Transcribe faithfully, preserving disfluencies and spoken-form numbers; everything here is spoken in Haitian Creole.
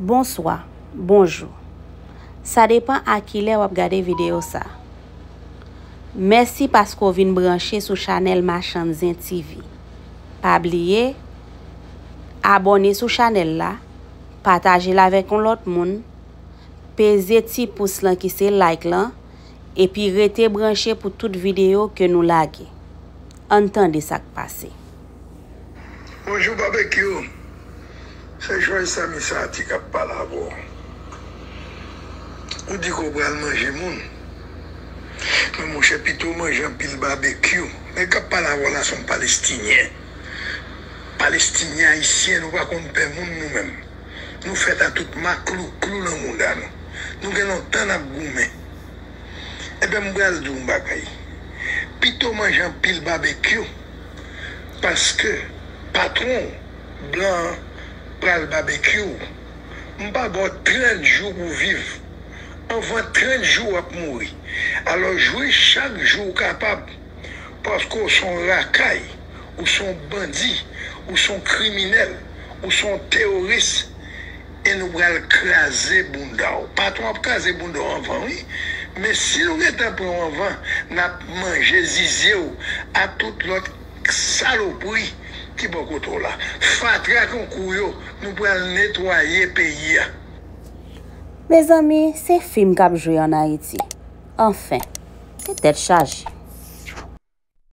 Bonswa, bonjou. Sa depan a kilè w ap gade videyo sa. Mèsi paske w vin branche sou chanèl Machann Zen T V. Pa bliye abòne sou chanèl la, pataje l avèk yon lòt moun, peze ti pous lan ki se like lan, epi rete branche pou tout videyo ke nou lage. Ann tande sa k pase. Bonjou Babekyou. Se Jwèy Sami Sati k ap pale avè w. Ou di ke w pral manje moun. Men monchè, pito w manje anpil babekyou. Nèg k ap pale avè w la se yon Palestinyen. Palestinyen, Ayisyen, nou pa konn pè moun nou menm. Nou fèt a tout maklouklou nan mounda nou. Nou gen lontan n ap goumen. Ebyen, m pral di w yon bagay. Pito w manje anpil babekyou, paske patwon w, blan an, pral babekyou w. M pa ba w trant jou pou w viv. Anvan trant jou, w ap mouri. Alò, jwi chak jou w kapab, paske w se yon rakay, ou se yon bandi, ou se yon kriminèl, ou se yon teworis, e nou pral kraze bounda w. Patwon ap kraze bounda w anvan, wi. Men si nou gentan pran w anvan, n ap manje zizye w a tout lòt salopri ki bò kote w la. Fatra konkou yo, nou pral netwaye peyi a. Mezanmi, se fim k ap jwe ann Ayiti. Anfen, se tèt chaje.